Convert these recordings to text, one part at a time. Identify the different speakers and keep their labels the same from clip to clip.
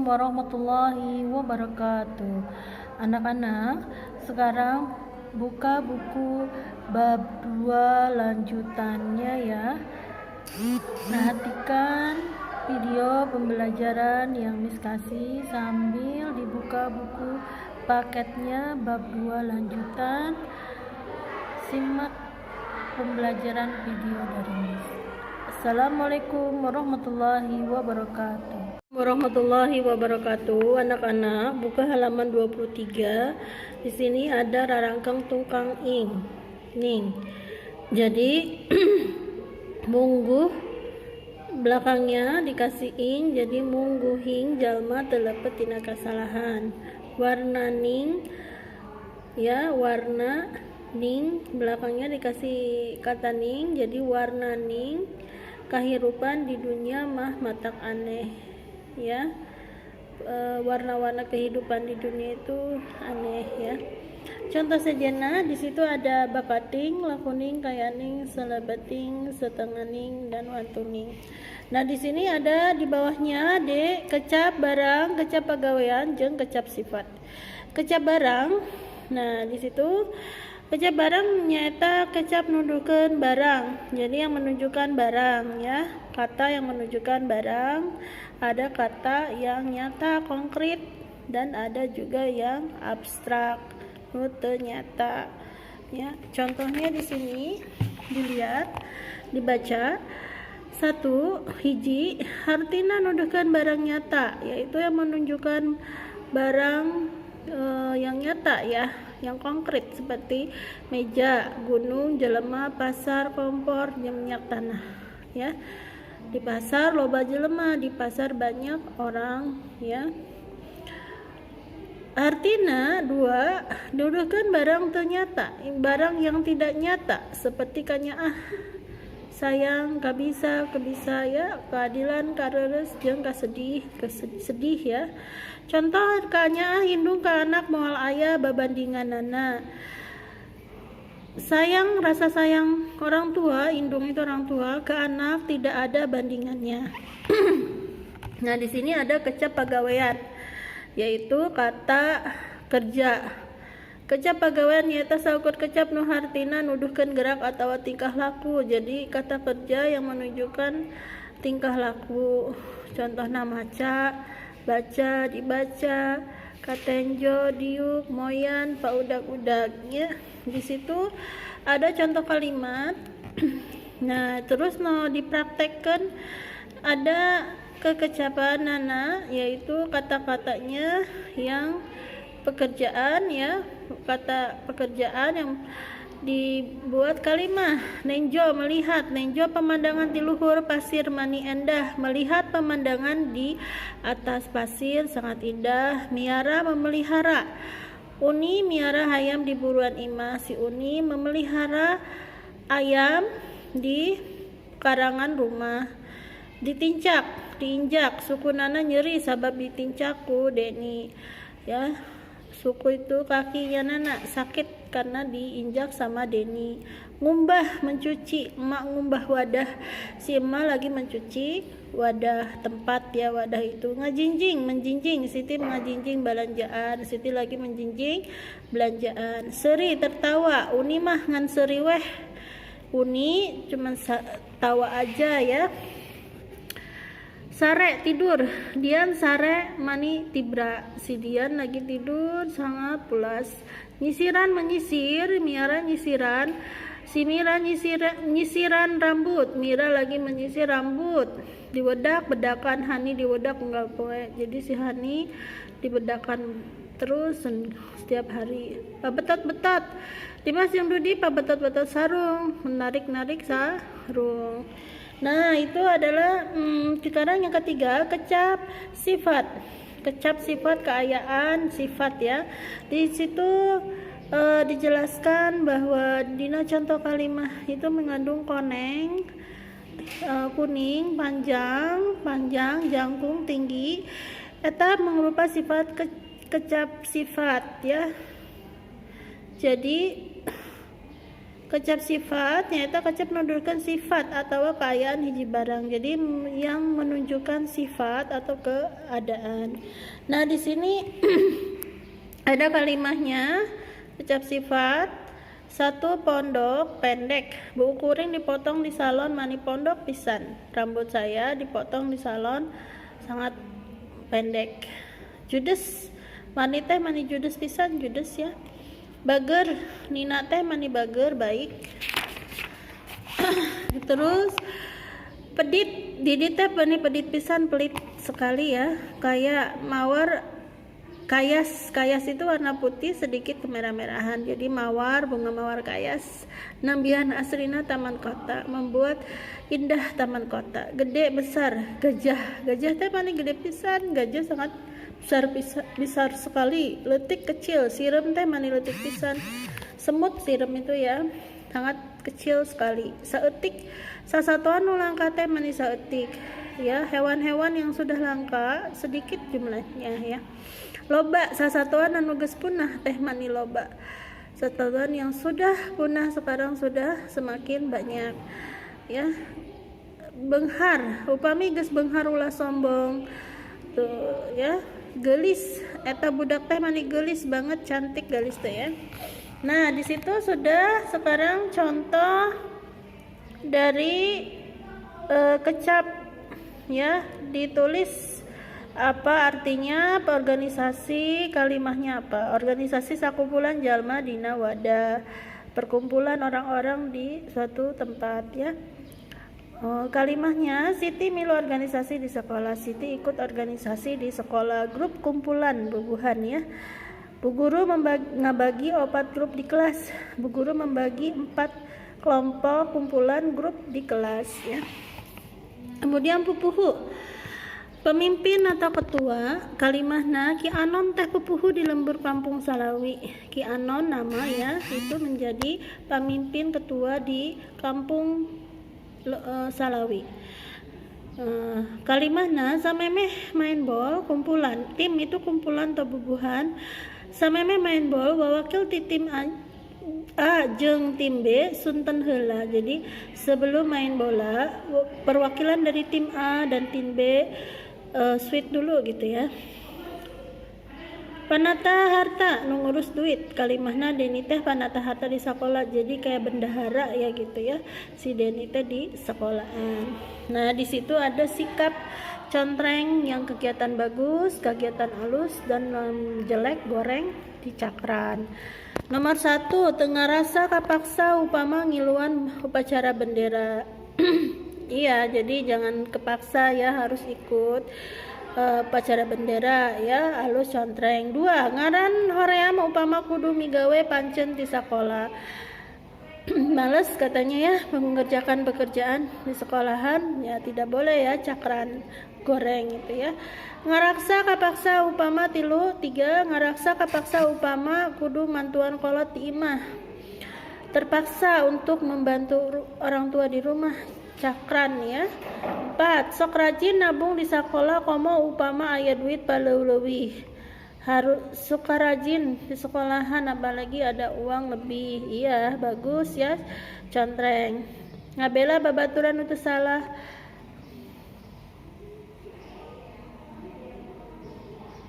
Speaker 1: Warahmatullahi wabarakatuh. Anak-anak, sekarang buka buku bab 2 lanjutannya ya. Perhatikan video pembelajaran yang Miss kasih sambil dibuka buku paketnya bab 2 lanjutan. Simak pembelajaran video dari Miss. Assalamualaikum warahmatullahi wabarakatuh. Warahmatullahi wabarakatuh. Anak-anak, buka halaman 23. Di sini ada rarangkeng tungkang ing. Ning. Jadi mungguh belakangnya dikasih ing, jadi mungguhing jalma teu lepet tina kasalahan. Warna ning ya, warna ning belakangnya dikasih kata ning, jadi warna ning kahirupan di dunia mah matak aneh ya. Warna-warna kehidupan di dunia itu aneh ya. Contoh sejenna di situ ada bakating, lakuning, kayaning, selebeting, setenganing, dan wantuning. Nah, di sini ada di bawahnya D, kecap barang, kecap pagawean, jeung kecap sifat. Kecap barang. Nah, di situ kecap barang nyaeta kecap nuduhkeun barang. Jadi yang menunjukkan barang ya, kata yang menunjukkan barang, ada kata yang nyata konkret dan ada juga yang abstrak, nu teu nyata ya. Contohnya di sini dilihat, dibaca. Satu, hiji, hartina nuduhkeun barang nyata, yaitu yang menunjukkan barang yang nyata ya, yang konkret seperti meja, gunung, jelema, pasar, kompor, minyak tanah ya. Di pasar loba jelema, di pasar banyak orang ya. Artina dua, nuduhkeun barang teu nyata, barang yang tidak nyata seperti kanyaah, sayang, kabisa, kebisa ya, keadilan, kareres, jeung kasedih, kesedih ya. Contoh, kanyaah indung ka anak moal aya babandinganana. Sayang, rasa sayang orang tua, indung itu orang tua ke anak tidak ada bandingannya. Nah, di sini ada kecap pagawean, yaitu kata kerja. Kecap pagawean nyaeta saukur kecap nu hartina nuduhkeun gerak atau tingkah laku. Jadi kata kerja yang menunjukkan tingkah laku. Contohna maca, baca, dibaca, katenjo, diuk, moyan, paudag-udag ya. Di situ ada contoh kalimat. Nah, terus mau dipraktekkan ada kekecapan nana, yaitu kata-katanya yang pekerjaan ya, kata pekerjaan yang dibuat kalimah. Nenjo melihat, nenjo pemandangan di luhur pasir mani endah, melihat pemandangan di atas pasir sangat indah. Miara memelihara, Uni miara hayam di buruan imah, si Uni memelihara ayam di karangan rumah. Ditincak, diinjak, sukunana nyeri sabab ditincak ku Deni ya. Suku itu kakinya Nana sakit karena diinjak sama Deni. Ngumbah mencuci, emak ngumbah wadah, si emak lagi mencuci wadah tempat ya, wadah itu. Ngajinjing menjinjing, Siti mengajinjing belanjaan, Siti lagi menjinjing belanjaan. Seri tertawa, Uni mah ngan seri weh, Uni cuman tawa aja ya. Sare tidur, Dian sare mani tibra, si Dian lagi tidur sangat pulas. Nyisiran menyisir, Miara nyisiran, si Mira nyisir, nyisiran rambut, Mira lagi menyisir rambut. Diwedak bedakan, Hani diwedak unggal poe, jadi si Hani dibedakan terus setiap hari. Pabetot-betot, Dimas jeung Dudi pabetot-betot sarung, menarik-narik sarung. Nah, itu adalah sekarang yang ketiga, kecap sifat. Kecap sifat keayaan sifat ya. Di situ dijelaskan bahwa dina contoh kalimah itu mengandung koneng, kuning, panjang, panjang, jangkung, tinggi. Eta mengrupa sifat kecap sifat ya. Jadi Kecap sifat nyaeta kecap nudurkeun sifat atau kaayaan hiji barang. Jadi yang menunjukkan sifat atau keadaan. Nah, di sini ada kalimahnya kecap sifat. 1 pondok pendek, buuk kuring dipotong di salon mani pondok pisan. Rambut saya dipotong di salon sangat pendek. Judes, mani teh mani judes pisan, judes ya. Bager, Nina teh mani bager baik. Terus pedit, Didi teh mani pedit pisan, pelit sekali ya. Kayak mawar kayas, kayas itu warna putih sedikit kemerah-merahan. Jadi mawar, bunga mawar kayas. Nambihan asrina taman kota, membuat indah taman kota. Gede besar, gajah, gajah teh paling gede pisan, gajah sangat besar, besar sekali. Letik kecil, sireum teh mani letik pisan. Semut sireum itu ya, sangat kecil sekali. Saeutik, sasatoan nu langka teh mani saeutik. Ya, hewan-hewan yang sudah langka sedikit jumlahnya ya. Loba, sasatoan anu geus punah teh mani loba. Sasatoan yang sudah punah sekarang sudah semakin banyak ya. Benghar, upami geus benghar ulah sombong tuh ya. Gelis, eta budak teh mani gelis banget, cantik gelis teh ya. Nah, di situ sudah sekarang contoh dari kecap ya, ditulis apa artinya organisasi, kalimahnya apa. Organisasi sakumpulan jalma dina wadah, perkumpulan orang-orang di suatu tempat ya. Oh, kalimahnya Siti milu organisasi di sekolah, Siti ikut organisasi di sekolah, grup kumpulan bubuhan ya. Bu guru ngabagi 4 grup di kelas. Bu guru membagi 4 kelompok kumpulan grup di kelas ya. Kemudian pupuhu, pemimpin atau ketua, kalimahna Ki Anon teh pupuhu di lembur kampung Salawi. Ki Anon nama ya, itu menjadi pemimpin ketua di kampung Salawi. Kalimahna samemeh main bol kumpulan, tim itu kumpulan atau bubuhan. Samemeh main bol wawakil ti tim A jeung tim B sunten heula. Jadi sebelum main bola perwakilan dari tim A dan tim B sweet dulu gitu ya. Panata harta nu ngurus duit, kalimahna Deni teh panata harta di sekolah, jadi kayak bendahara ya gitu ya si Deni teh di sekolahan. Nah, di situ ada sikap contreng yang kegiatan bagus, kegiatan halus, dan jelek goreng dicakran. Nomor 1, teu ngarasa kapaksa upama ngiluan upacara bendera. Iya, jadi jangan kepaksa ya, harus ikut upacara bendera ya, alus contreng. 2, ngaran hoream upama kudu migawe pancen di sekolah. Males katanya ya mengerjakan pekerjaan di sekolahan ya, tidak boleh ya, cakran goreng itu ya. Ngaraksa kapaksa upama 3, ngaraksa kapaksa upama kudu mantuan kolot di imah. Terpaksa untuk membantu orang tua di rumah, cakran ya. 4, sok rajin nabung di sekolah komo upama aya duit paleuwih. Harus suka rajin di sekolahan apalagi ada uang lebih. Iya, bagus ya, contreng. Ngabela babaturan itu salah.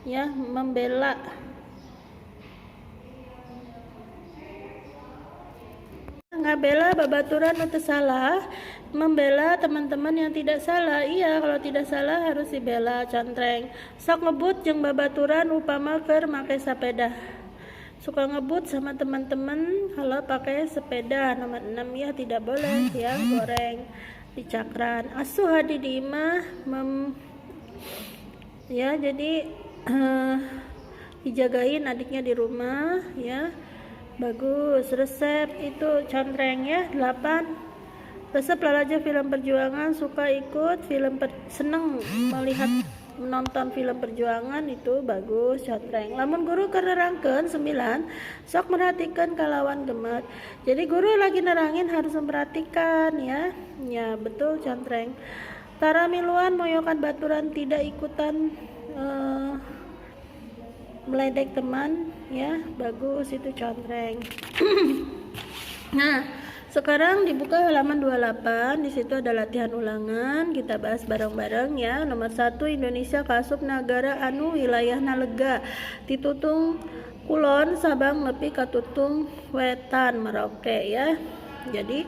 Speaker 1: Ya, membela. Ngabela babaturan itu salah, membela teman-teman yang tidak salah. Iya, kalau tidak salah harus dibela, contreng. Sok ngebut jeung babaturan upama keur make sepeda. Suka ngebut sama teman-teman kalau pakai sepeda. Nomor 6 ya, tidak boleh ya, goreng dicakran. Asuh hadi di imah ya, jadi dijagain adiknya di rumah ya. Bagus, resep itu contreng ya. 8, resep lalajo film perjuangan, suka ikut film seneng melihat menonton film perjuangan itu bagus, contreng. Lamun guru keur nerangkeun 9, sok merhatikan kalawan gemet. Jadi guru lagi nerangin harus memperhatikan ya. Ya, betul, contreng. Tara miluan moyokan baturan, tidak ikutan meledek teman ya, bagus itu contreng. Nah, Sekarang dibuka halaman 28, di situ ada latihan ulangan, kita bahas bareng-bareng ya. Nomor 1, Indonesia kaasup nagara anu wilayahna lega. Titutung kulon Sabang nepi ka tutung wetan Merauke ya. Jadi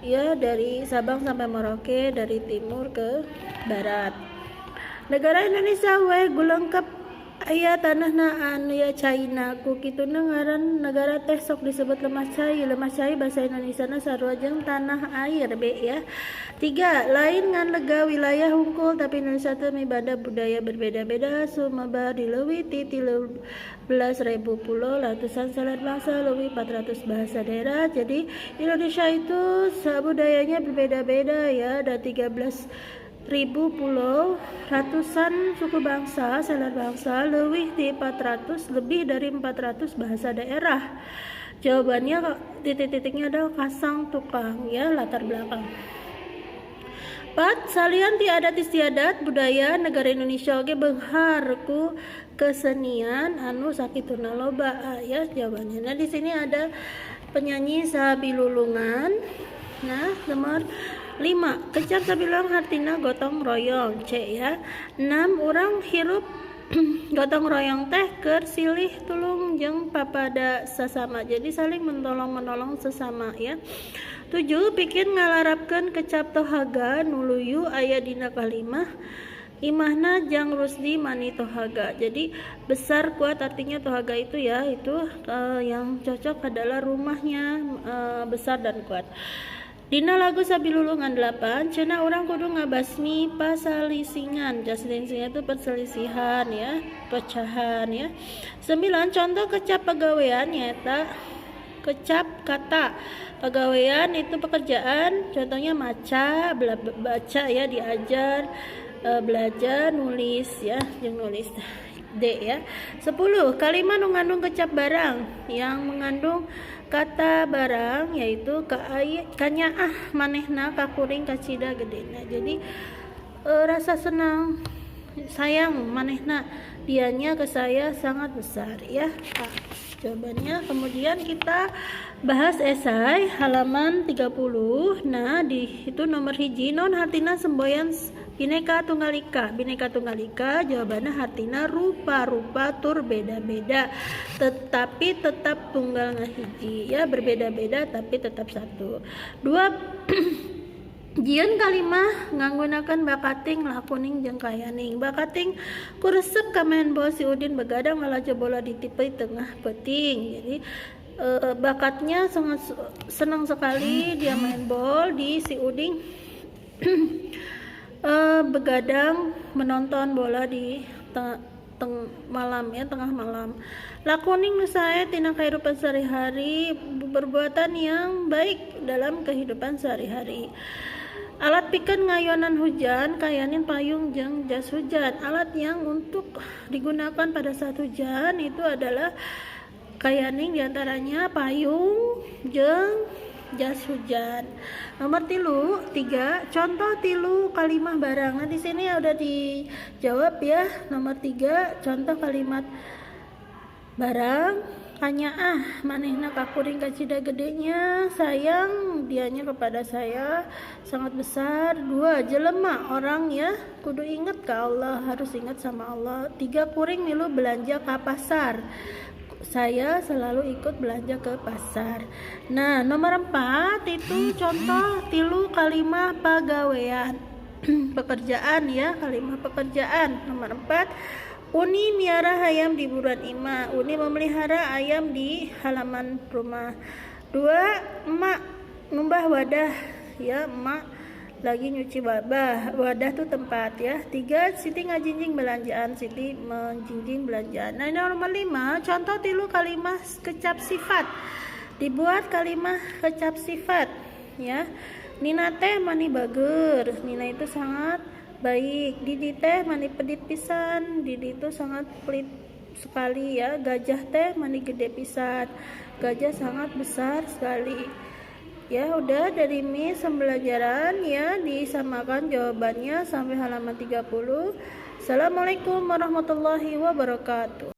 Speaker 1: ya dari Sabang sampai Merauke, dari timur ke barat. Negara Indonesia we gulengkep aya tanahna anu ya caina ku kituna ngaran negara teh sok disebut lemah cai. Lemah cai bahasa Indonesiana sarua jeung tanah air B ya. 3, lain ngan lega wilayah hungkul tapi Indonesia teh mibanda budaya berbeda-beda sumebar di leuwih ti 13.000 pulau, ratusan selat bangsa, leuwih 400 bahasa daerah. Jadi Indonesia itu budayanya berbeda-beda ya, ada 13.000 pulau, ratusan suku bangsa, selat bangsa, lebih di 400, lebih dari 400 bahasa daerah. Jawabannya titik-titiknya adalah kasang tukang ya, latar belakang. 4, salian ti adat istiadat budaya negara Indonesia oge beunghar ku kesenian anu sakituna loba ya jawabannya. Nah, di sini ada penyanyi Sabilulungan. Nah, nomor 5, kecap sabilulungan hartina gotong royong C ya. 6, urang hirup gotong royong teh keur silih tulung jeung papada sasama. Jadi saling menolong-menolong sesama ya. 7, pikeun ngalarapkeun kecap tohaga nuluyu aya dina kalimah imahna jang Rusdi mani tohaga. Jadi besar kuat artinya tohaga itu ya, itu yang cocok adalah rumahnya besar dan kuat. Dina lagu Sabilulungan 8, cenah urang kudu ngabasmi pasalisingan. Pasalisingan itu perselisihan ya, pecahan ya. 9, contoh kecap pagawean nyaeta kecap kata. Pagawean itu pekerjaan, contohnya maca, baca ya, diajar, belajar, nulis ya, yang nulis D ya. 10, kalimat mengandung kecap barang yang mengandung kata barang yaitu kanyaah manehna kakuring kacida gedena. Jadi rasa senang sayang manehna dianya ke saya sangat besar ya. A, jawabannya. Kemudian kita bahas esai halaman 30. Nah, di itu nomor hiji non hartina semboyan Bhinneka Tunggal Ika. Bhinneka Tunggal Ika jawabannya hartina rupa-rupa tur beda-beda tetapi tetap tunggal ngahiji ya, berbeda-beda tapi tetap satu. 2, jieun kalimah nganggunakeun bakating lakuning jeung kayaning. Bakating kuresep ka maen bol si Udin begadang lalajo bola di TV tengah peuting. Jadi bakatnya sangat senang sekali dia main bol di si Udin begadang menonton bola di malam ya, tengah malam. Lakuning nu sae tina kehidupan sehari-hari, perbuatan yang baik dalam kehidupan sehari-hari. Alat pikeun ngayonan hujan kayanin payung jeung jas hujan. Alat yang untuk digunakan pada saat hujan itu adalah kayaning diantaranya payung jeung jas hujan. Nomor 3, contoh tilu kalimah barang. Nah, di sini udah dijawab ya. Nomor 3, contoh kalimat barang kanyaah manehna kakuring kacida gedenya, sayang dianya kepada saya sangat besar. 2, jelema orang ya kudu inget ke Allah, harus ingat sama Allah. 3, kuring milu belanja ke pasar, saya selalu ikut belanja ke pasar. Nah, nomor 4 itu contoh tilu kalimah pagawean pekerjaan ya, kalimah pekerjaan. Nomor 4, Uni miara hayam di buruan imah. Uni memelihara ayam di halaman rumah. 2, emak ngumbah wadah ya, emak lagi nyuci wabah, wadah tuh tempat ya. 3, Siti ngajinjing belanjaan, Siti menjinjing belanjaan. Nah, ini nomor 5, contoh tilu kalimah kecap sifat. Dibuat kalimah kecap sifat ya. Nina teh mani bager, Nina itu sangat baik. Didi teh mani pedit pisan, Didi itu sangat pelit sekali ya. Gajah teh mani gede pisan, gajah sangat besar sekali. Ya udah, dari Miss pembelajaran ya, disamakan jawabannya sampai halaman 30. Assalamualaikum warahmatullahi wabarakatuh.